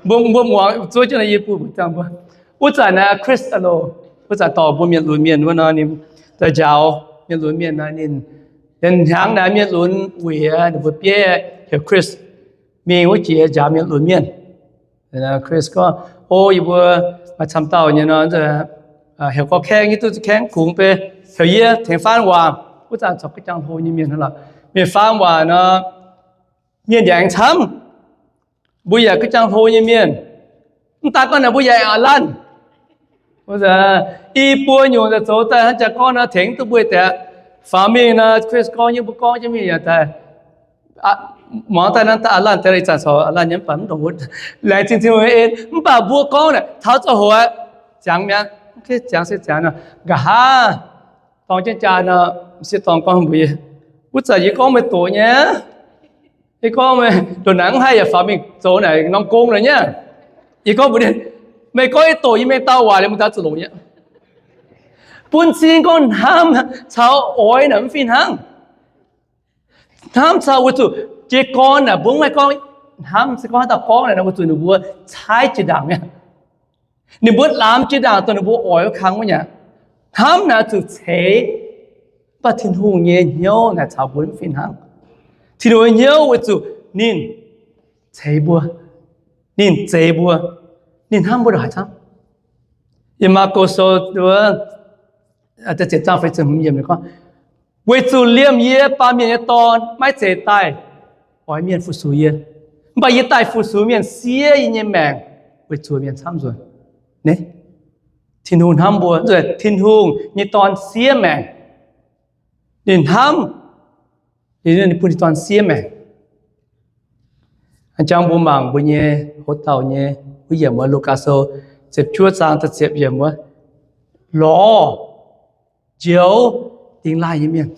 Mbuo, mbuo muangx zuov jienv nor yie bun mbuo. Wuov zanc naaic Chris alo, wuov zanc dorh mbuo mienh lunx mienh wuov nor, ninh daaih njaaux mienh lunx mienh nor, ninh, ninh hnyangx naaic mienh lunx wuic, ninh mbuo bieiv heuc Chris mingh wuov jiex njaaux mienh lunx mienh. Chris gorngv, o, yie mbuo maaih camv dauh nyei nor, heuc gorx kaeng, yie duqv kaeng kungx beiv, heuc yie tengx faam waac. Wuov zanc corc ga'jangx hlo nyei mienh hnangv lorqc. Mienh faam waac nor, mienh yaac aengx camv. Mbuo yaac ga'jangx hlo nyei mienh. Mv daan gorngv naaic mbuo yaac a'lanh. I buo nyungc zoux daaih hnangv jaa gorngv nor tengx duqv mbuo deix. Faaux mingh nor, Chris gorngv nyei, mbuo gorngv jienv mingh yaac daaih muangx daaih nor, daaih a'lanh deix, ih zanc corc a'lanh nyei mv baac mv ndongc wuov, laengz zingh Tin-Hungh en. Mv baac mbuo gorngv naaic taux ziangh hoc ziangx mi'aqv. Ziangx se ziangx nor, nqa'haav dorng jienv jaa nor, m'sieqv dorn gorngv mbuox yie, wuov zanc yie gorngv meih doqc nyei. Yie gorngv meih ndongc naaic mv haih yaac faaux mingh zoux naaic norm gong nor nyei. Yie gorngv mbuox ninh, meih gorngv yie doqc yie mengh dauh waac liuz, meih ndaauv zuqc longc nyei. Bun cing gorngv hnamv caux oix naaic mv fih hnangv. Hnamv caux weic zuqc jiez gorn naaic mbuo mv haih gorngv hnamv se gorngv haaix dauh gorngv naaic nor, weic zuqc ninh mbuo caaiv jiex ndaangc mi'aqv. Ninh mbuo lamz jiex ndaangc dongh ninh mbuo oix wuov kang wuov nyei aqv. Hnamv naaic zuqc ceix, mv baac Tin-Hungh nyei hnyouv naaic caux mbuo mv fih hnangv. Tin-Hungh nyei hnyouv weic zuqc ninh ceix mbuo, ninh zeix mbuo, ninh hnamv mbuo ndongc haaix camv. Yiem Maako Sou gorngv, weic zuqc liemh yie, Baamh Mienh nyei Dorn, maiv zeiz daaih oix mienh fu-sux yie, mv baac yie daaih fu-sux mienh, siev yie nyei maengc weic zuqc mienh camv nzuonx. Tin-Hungh hnamv mbuo, Tin-Hungh nyei Dorn siev maengc. Ninh hnamv, ninh bun ninh Dorn siev maengc. Jangx mbuo mangc mbuo nyei hoc dauh nyei wuov yiemc wuov, Lugaa Sou ziepc juov zaang da'ziepc yiemc wuov, lorz, njoux, dingx laaih nyei mienh.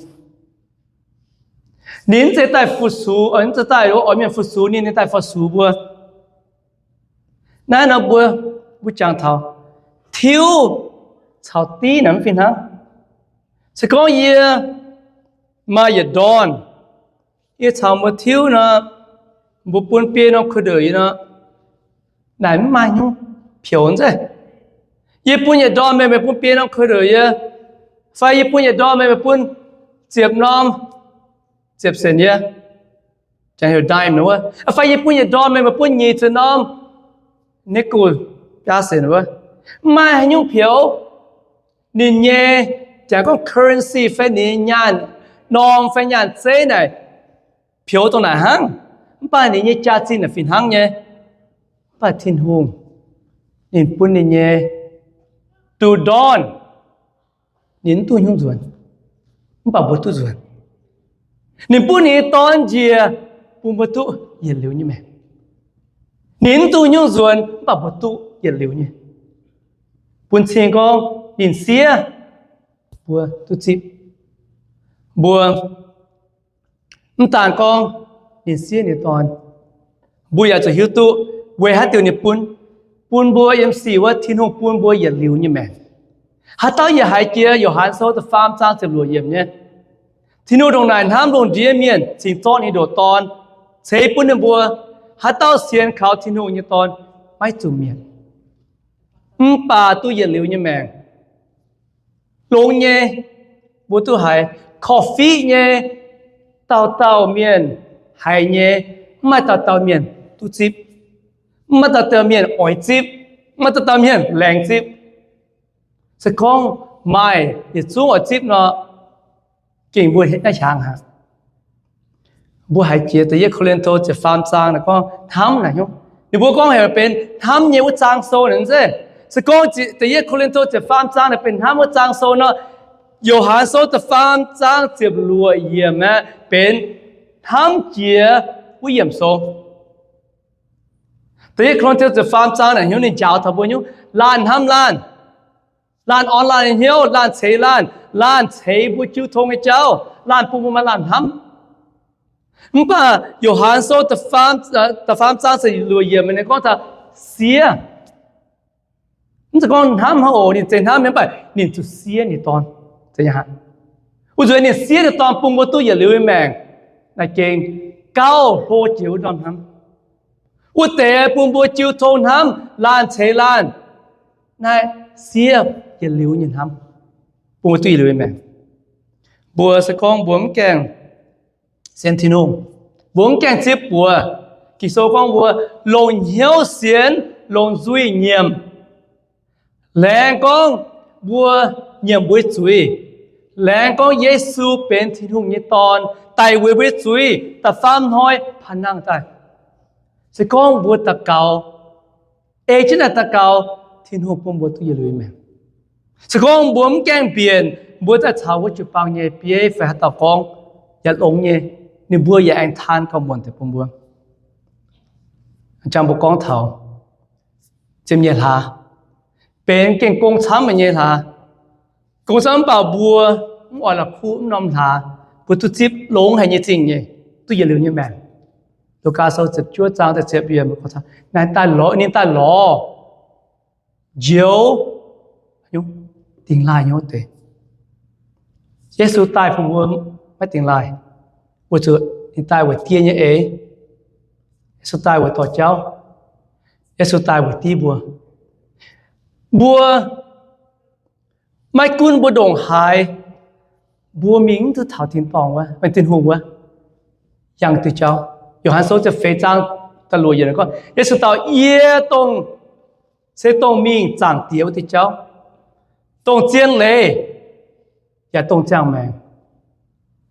Ninh mv zeiz daaih fu-sux, mv zeiz daaih oix mienh fu-sux ninh, ninh daaih fu-sux mbuo. Naaiv nor mbuo, mbuo jangx taux tiuv caux div naaic mv fih hnangv. Se gorngv yie maaih yietc ndorn, yie caux mbuo tiuv nor, mbuo bun biei norm kuh ndeic yie nor, naaic mv maaih nyungc peux zeiv. Yie bun yietc ndorn meih, meih bun biei norm kuh ndeic yie, fai yie bun yietc ndorn meih, meih bun ziepc norm, ziepc senc yie, fai yie bun yietc ndorn meih, meih bun nyic ziepc norm, nickel, biaa senc wuov, mv maaih haaix nyungc peux. Ninh nyei, jangx gorngv currency fai ninh nyaanh norm fai nyaanh zeiv naaic, peux dongh naaic hnangv. Mv baac ninh nyei jaax-zinh naaic fih hnangv nyei. Mv baac Tin-Hungh, ninh bun ninh nyei duqv ndorn, ninh mv duqv nyungc nzuonx, mv baac mbuo duqv nzuonx. Ninh bun ninh nyei Dorn njiec, bun mbuo duqv yietc liuz nyei maengc. Ninh mv duqv nyungc nzuonx, mv baac mbuo duqv yietc liuz nyei. Bun cing gorngv ninh siev, mbuo duqv zipv. Mbuo mv daan gorngv ninh siev ninh nyei Dorn, mbuo yaac zuqc hiuv duqv weic haaix diuc ninh bun, bun mbuo yiem sic wuov Tin-Hungh bun mbuo yietc liuz nyei maengc. Haaix dauh yaac haiz jiex Yo^han Sou da'faam zaang ziepc luoqc yiemc nyei, Tin-Hungh ndongc naaic hnamv lungh ndiev mienh cingx zorqv ninh ndoqc Dorn ceix bun ninh mbuo. Haaix dauh sienx kaux Tin-Hungh nyei Dorn maiv zuqc mietc, mv baac duqv yietc liuz nyei maengc. Longx nyei, mbuo duqv haiz, korv-fiqv nyei, dauh dauh mienh haiz nyei, mv maaih dauh dauh mienh duqv zipv, mv maaih dauh dauh mienh oix zipv, mv maaih dauh dauh mienh laengz zipv. Se gorngv maaih yietc zungv oix zipv nor, gengh mbuo naaiv hiaangx aqv. Mbuo haiz jiex da'yietv Ko^lin^to ziepc faam zaang naaic gorngv hnamv naaic hnyouv. Ninh mbuo gorngv heuc benx hnamv nyei wuov zaang sou naaic zeiv. Se gorngv da'yietv Ko^lin^to ziepc faam zaang naaic benx hnamv wuov zaang sou nor, Yo^han Sou da'faam zaang ziepc luoqc yiemc aeqv, benx hnamv jiex wuov yiemc sou. Da'yietv Ko^lin^to ziepc faam zaang naaic hnyouv ninh njaaux taux mbuo hnyouv, laanh hnamv laanh, laanh orn laanh nyei hnyouv, laanh ceix laanh, laanh ceix mbuo jiu tong nyei jauv, laanh bun mbuo maaih laanh hnamv. Mv baac Yo^han Sou da'faam zaang ziepc luoqc yiemc ninh gorngv taux siev. Mv zeiz gorngv hnamv hnangv oc, ninh zeiz hnamv nyei, mv baac ninh zuqc siev ninh dorn. Wuov nzunc ninh siev ninh dorn bun mbuo duqv yietc liuz nyei maengc, naaic gengh gauh hlo jiex wuov norm hnamv. Wuov deix bun mbuo jiu tong hnamv, laanh ceix laanh, naaiv siev yietc liuz nyei hnamv, bun mbuo duqv yietc liuz nyei maengc. Mbuo se gorngv mbuo mv gaengh sienx Tin-Hungh, mbuo mv gaengh zipv buoz. Ging-Sou gorngv mbuo longc hnyouv sienx, longc nzuih nyiemc. Laengz gorngv mbuo nyiemc mbuo nyei zuiz. Laengz gorngv Yesu benx Tin-Hungh nyei Dorn, daic weic mbuo nyei zuiz, da'faam hnoi panh nangh daaih. Se gorngv mbuo daux gaux, ei jienv naaic daux gaux, Tin-Hungh bun mbuo duqv yietc liuz nyei maengc. Se gorngv mbuo mv gaengh mbienc, mbuo daaih caux wuov jiu-baang nyei bieiv fai haaix dauh gorngv yaac longx nyei, ninh mbuo yaac aengx taan gauh muonc deix bun mbuo. Jangx mbuo gorngv taux ziepc nyeic hlaax, benx gengh gong camv nyei hlaax. Gong camv mv baac mbuo mv oix la'kuqv mv norm hlaax, mbuo duqv zipv longx haic nyei zingh nyeic, duqv yietc liuz nyei maengc. Lugaa Sou ziepc juov zaang da'ziepc yiemc, naaiv daaih lorz, ninh daaih lorz njoux dingh laaih nyei wuov deix. Yesu daaih bun mbuo maiv dingh laaih, weic zuqc ninh daaih weic die nyei eix. Yesu daaih weic dorh jauv. Yesu daaih weic div mbuo. Mbuo maiv gunv mbuo ndongc haaix, mbuo mingh mv duqv taux tin-dorngh wuov, Tin-Hungh wuov, yangh diuh jauv. Yo^han Sou ziepc feix zaang da'luoqc yiemc gorngv, Yesu dau, Yie dongh, se dongh mingh Zaangc Diex wuov diuh jauv, dongh zien leiz, yaac dongh ziangh maengc.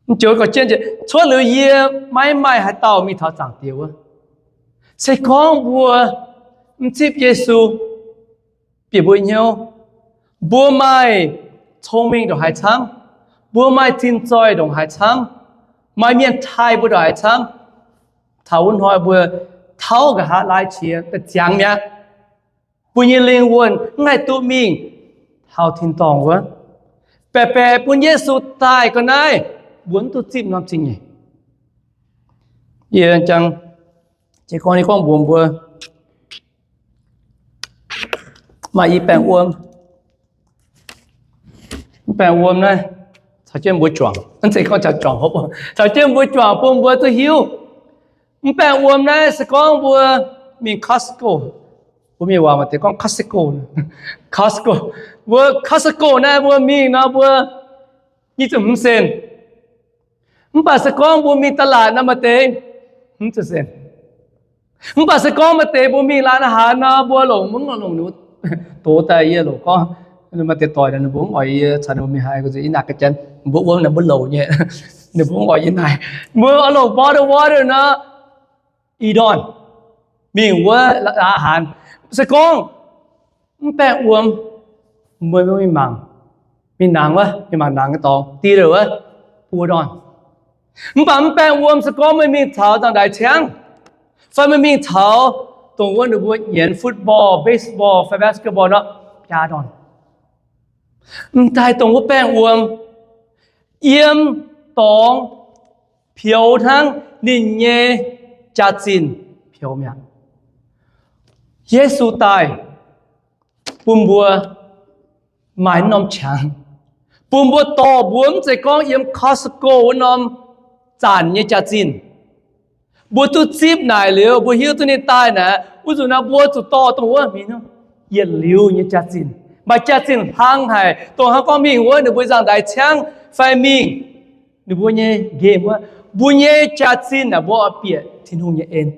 Mv joux gorx-jien, cuotv liuz yie maiv maaih haaix dauh mingh taux Zaangc Diex wuov. Se gorngv mbuo mv zipv Yesu bieqc mbuo hnyouv, mbuo maaih cong-mengh ndongc haaix camv, mbuo maaih tin-zoih ndongc haaix camv, maaih mienh taaih mbuo ndongc haaix camv, taux wuov hnoi mbuo tauv nqa'haav laai qiex daaih ziangx mi'aqv. Mbuo nyei lingh wuonh mv haih duqv mingh taux tin-dorngh wuov. Baeqc baeqc bun Yesu daaih ga'naaiv, mbuo mv duqv zipv norm zingh nyeic. Yie jang, jiex gorngv ni gorngv mbuox mbuo, maaih i baengh wuom. Mv baengh wuom naaiv caux jienv mbuo juangc, mv zeiz gorngv caux juangc hopv, caux jienv mbuo juangc bun mbuo duqv hiuv. Mv baengh wuom naaiv se gorngv mbuo mingh Costco, mbuo mienh waac maaih deix gorngv Costco, Costco, mbuo Costco naaiv mbuo mingh nor mbuo nyic ziepc hmz cent. Mv baac se gorngv mbuo mingh ตลาด nor maaih deix hmz ziepc cent. Mv baac se gorngv maaih deix mbuo mingh ร้านอาหาร nor mbuo longc mv longc ninh doz daaih yie longc gorngv, maaih deix doic ninh mbuo mv oix yie caux ninh mbuo mingh haaix, i naaic ga'janx mbuo wuov naaic mbuo louc nyei, ninh mbuo mv oix yie naaic. Mbuo oix longc bottled water nor, i ndorn mingh wuov ร้านอาหาร. Se gorngv mv baengh wuom, mbuo mingh mangc, mingh nangx wuov, mingh mangc nangx nyei dorngx, dealer wuov, buo ndorn. Mv baac mv baengh wuom se gorngv meih mingh taux dangh ndaix ciangv, fai meih mingh taux dongh wuov ninh mbuo nyienz football, baseball fai basketball nor, biaa ndorn. M'daaih dongh wuov baengh wuom yiem dorngx peux hnangv ninh nyei jaax-zinh peux mi'aqv. Yesu daaih bun mbuo maaih norm qangx, bun mbuo dorh mbuo mv zeiz gorngv yiem Costco wuov norm zanc nyei jaax-zinh. Mbuo duqv zipv naaic liuz, mbuo hiuv duqv ninh daaih naaic, wuov nzunc naaiv mbuo zuqc dorh dongh wuov mingh yietc liuz nyei jaax-zinh. Maaih jaax-zinh hlang haic, dongh hnangv gorngv mingh wuov ninh mbuo nzangc-ndaix ciangv fai mingh ninh mbuo nyei game wuov, mbuo nyei jaax-zinh naaic mbuo oix bieqc Tin-Hungh nyei en.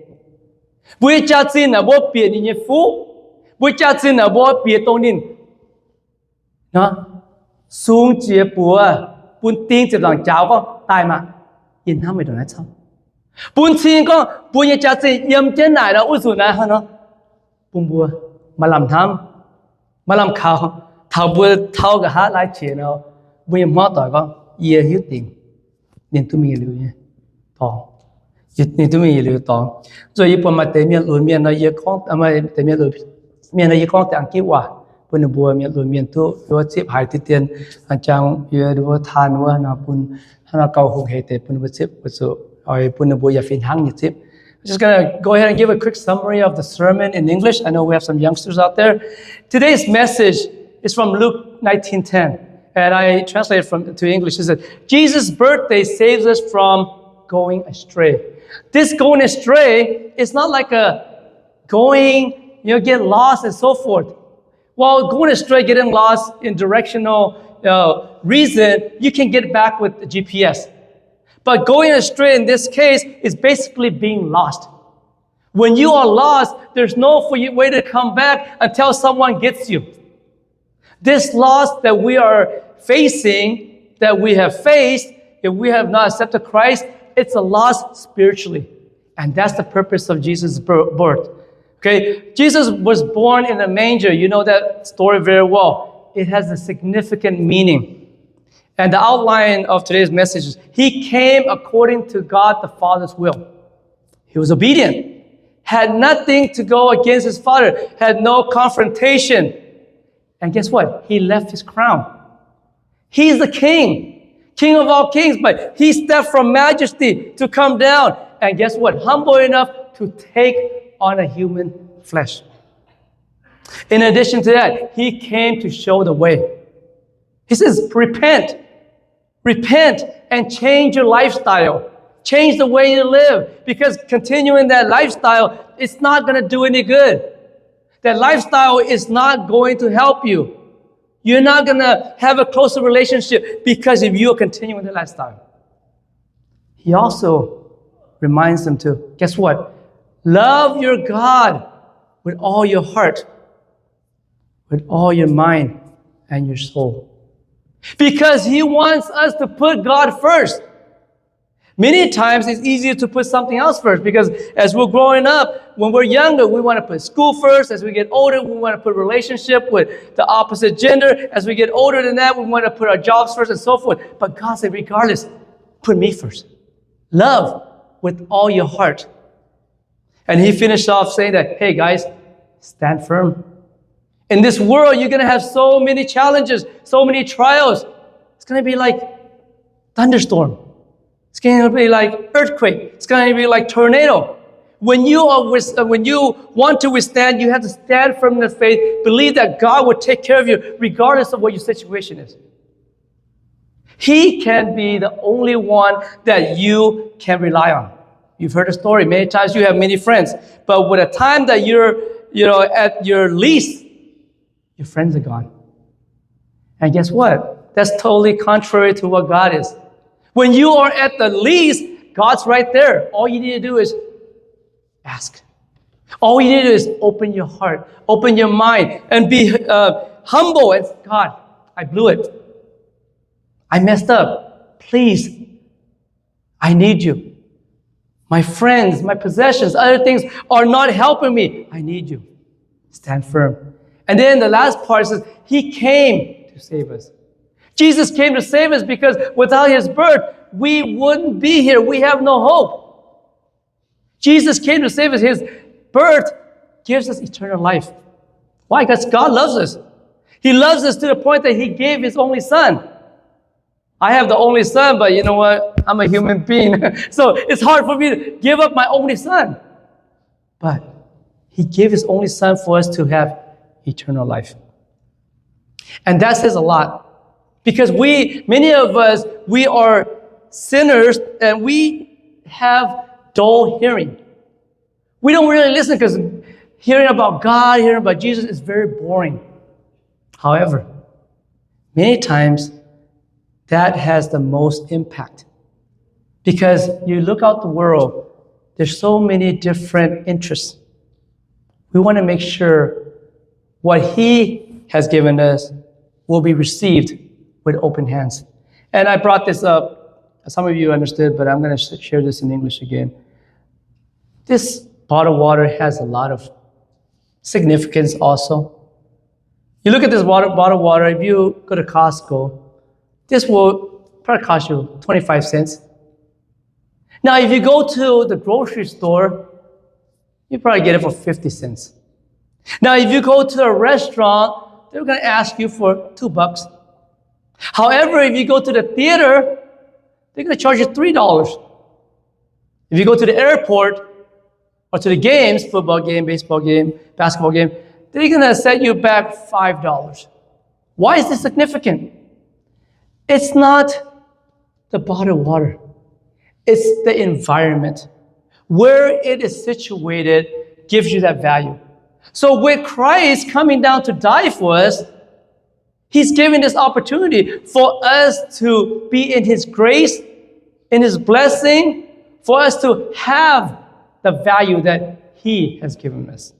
Mbuo nyei jaax-zinh naaic mbuo bieqc ninh nyei fuqv. Mbuo jaax-zinh naaic mbuo bieqc dongh ninh sung jiex buoz, bun ding ziepc nzaangc jaaux gorngv, Daaih maah! Yie hnamv meih ndongc naaiv camv. Bun cing gorngv mbuo nyei jaax-zinh yiem jienv naaic nor, wuov nzunc naaiv hnangv nor, bun mbuo maaih lamh hnamv, maaih lamh kaux, taux mbuo tauv nqa'haav laai qiex nor, mbuo nyei hmuangv doic gorngv, Yie hiuv dingc ninh duqv mingh yietc liuz nyei dorngx. Ninh duqv mingh yietc liuz dorngx. Nzuonx yie buatc maaih deix mienh lunx mienh nor, yie gorngv, maaih deix mienh lunx mienh nor, yie gorngv deix Ang-gitv waac bun ninh mbuo, mienh lunx mienh duqv wuov zipv haiz deix dien, jang yie wuov taan wuov nor bun, hnangv nor gauh hungh hec deix bun ninh mbuo zipv, weic zuqc oix bun ninh mbuo yaac fih hnangv nyei zipv. I'm just gonna go ahead and give a quick summary of the sermon in English. I know we have some youngsters out there. Today's message is from Luke nineteen ten, and I translate it from, to English. It says, Jesus' birthday saves us from going astray. This going astray is not like a going, you know, get lost and so forth. While going astray, getting lost in directional, uh, reason, you can get back with the G P S. But going astray in this case is basically being lost. When you are lost, there's no for you, way to come back until someone gets you. This loss that we are facing, that we have faced, if we have not accepted Christ, it's a loss spiritually. And that's the purpose of Jesus' bir-, birth. Okay, Jesus was born in a manger. You know that story very well. It has a significant meaning. And the outline of today's message is, he came according to God the Father's will. He was obedient, had nothing to go against his Father, had no confrontation. And guess what? He left his crown. He's the king, king of all kings, but he stepped from majesty to come down. And guess what? Humble enough to take on a human flesh. In addition to that, he came to show the way. He says, Repent. Repent and change your lifestyle. Change the way you live, because continuing that lifestyle, it's not gonna do any good. That lifestyle is not going to help you. You're not going to have a closer relationship because if you are continuing the lifestyle. He also reminds them to, guess what? Love your God with all your heart, with all your mind, and your soul. Because he wants us to put God first. Many times it's easier to put something else first because as we're growing up, when we're younger, we want to put school first. As we get older, we want to put relationship with the opposite gender. As we get older than that, we want to put our jobs first and so forth. But God said, regardless, put me first. Love with all your heart. And he finished off saying that, hey guys, stand firm. In this world, you're going to have so many challenges, so many trials. It's going to be like thunderstorm. It's going to be like earthquake. It's going to be like tornado. When you are with, uh, when you want to withstand, you have to stand firm in the faith, believe that God will take care of you regardless of what your situation is. He can be the only one that you can rely on. You've heard the story many times. You have many friends. But with a time that you're, you know, at your least, your friends are gone. And guess what? That's totally contrary to what God is. When you are at the least, God's right there. All you need to do is ask. All you need to do is open your heart, open your mind, and be uh, humble and say, God, I blew it. I messed up. Please, I need you. My friends, my possessions, other things are not helping me. I need you. Stand firm. And then the last part says, he came to save us. Jesus came to save us because without his birth, we wouldn't be here. We have no hope. Jesus came to save us. His birth gives us eternal life. Why? Because God loves us. He loves us to the point that he gave his only son. I have the only son, but you know what? I'm a human being. So it's hard for me to give up my only son. But he gave his only son for us to have eternal life. And that says a lot. Because we, many of us, we are sinners and we have dull hearing. We don't really listen because hearing about God, hearing about Jesus is very boring. However, many times that has the most impact because you look out the world, there's so many different interests. We want to make sure what he has given us will be received with open hands. And I brought this up. Some of you understood, but I'm going to share this in English again. This bottled water has a lot of significance also. You look at this water, bottled water, if you go to Costco, this will probably cost you twenty-five cents. Now, if you go to the grocery store, you probably get it for fifty cents. Now, if you go to a restaurant, they're going to ask you for two bucks. However, if you go to the theater, they're going to charge you three dollars. If you go to the airport or to the games, football game, baseball game, basketball game, they're going to set you back five dollars. Why is this significant? It's not the bottled water. It's the environment. Where it is situated gives you that value. So with Christ coming down to die for us, he's giving this opportunity for us to be in his grace, in his blessing, for us to have the value that he has given us.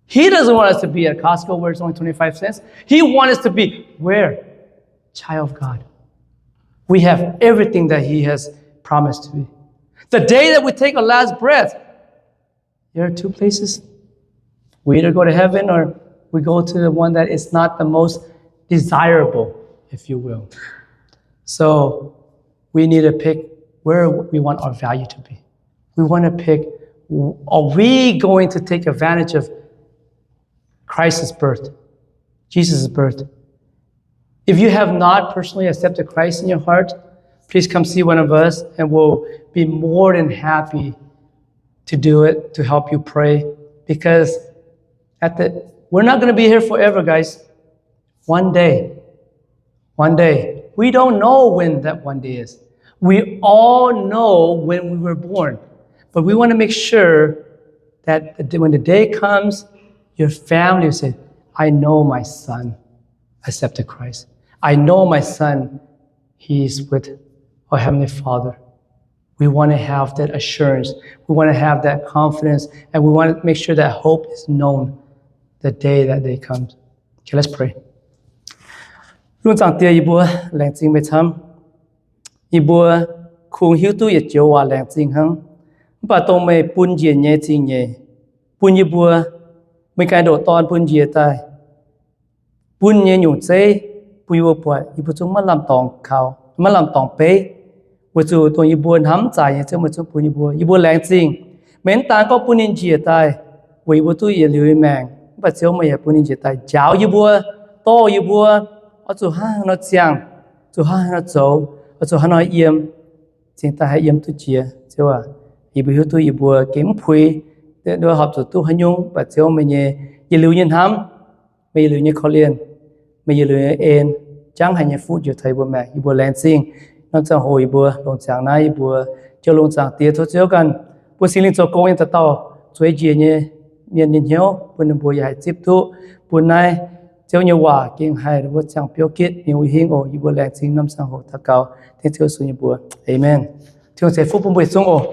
He doesn't want us to be at Costco where it's only twenty-five cents. He wants us to be where? Child of God. We have everything that he has promised to me. The day that we take our last breath, there are two places. We either go to heaven or we go to the one that is not the most desirable, if you will. So we need to pick where we want our value to be. We want to pick, are we going to take advantage of Christ's birth, Jesus' birth? If you have not personally accepted Christ in your heart, please come see one of us and we'll be more than happy to do it, to help you pray. Because at the, we're not going to be here forever, guys. One day, one day. We don't know when that one day is. We all know when we were born, but we want to make sure that the, when the day comes, your family will say, I know my son accepted Christ. I know my son, he is with our Heavenly Father. We want to have that assurance. We want to have that confidence. And we want to make sure that hope is known the day that day comes. Okay, let's pray. Lungh zaangc Diex, yie mbuo laengz zingh meih camv. Yie mbuo kungx hiuv duqv yietc joux waac laengz zingh hnangv. Mv baac dongh meih bun njiec nyei zingh nyeic bun yie mbuo, meih ganh ndoqc Dorn bun njiec daaih, bun nyei nyungc zeiv bun yie mbuo buatc, yie mbuo zungv maiv lamh dorngx kaux, maiv lamh dorngx beiv. Weic zuqc dongh yie mbuo hnamv mv zaic nyei Ziouv meih zungv bun yie mbuo. Yie mbuo laengz zingh meih mv daan gorngv bun ninh njiec daaih weic yie mbuo duqv yietc liuz nyei maengc, mv baac Ziouv meih yaac bun ninh njiec daaih njaaux yie mbuo, dorh yie mbuo, oix zuqc hnangv haaix nor ziangh, zuqc hnangv haaix nor zoux, oix zuqc haaix nor yiem, cingx daaih haih yiem duqv jiex. Ziouv aac, yie mbuo hiuv duqv yie mbuo gengh mv puix, horpc zuqc duqv haaix nyungc, mv baac Ziouv meih nyei yietc liuz nyei hnamv, meih yietc liuz nyei korv-lienh, meih yietc liuz nyei en, jangv haic nyei fuqv njoux taux yie mbuo maengc. Yie mbuo laengz zingh norm ziangh hoc yie mbuo longc ziangx naaiv yie mbuo, Ziouv, longc zaangc Diex, tov Ziouv ganh bun Singx Lingh zoux gong nyei dauh dauh zueiz njiec nyei mienh nyei hnyouv, bun ninh mbuo yaac haih zipv duqv bun naaiv Ziouv nyei waac gengh haih ninh mbuo ziangh biouv gitv mingh wuov hingv oc. Yie mbuo laengz zingh norm ziangh hoc daux gaux dengv Ziouv Yesu nyei mbuox. Aamen. Tin-Hungh ceix fuqv bun mbuo yietc zungv oc.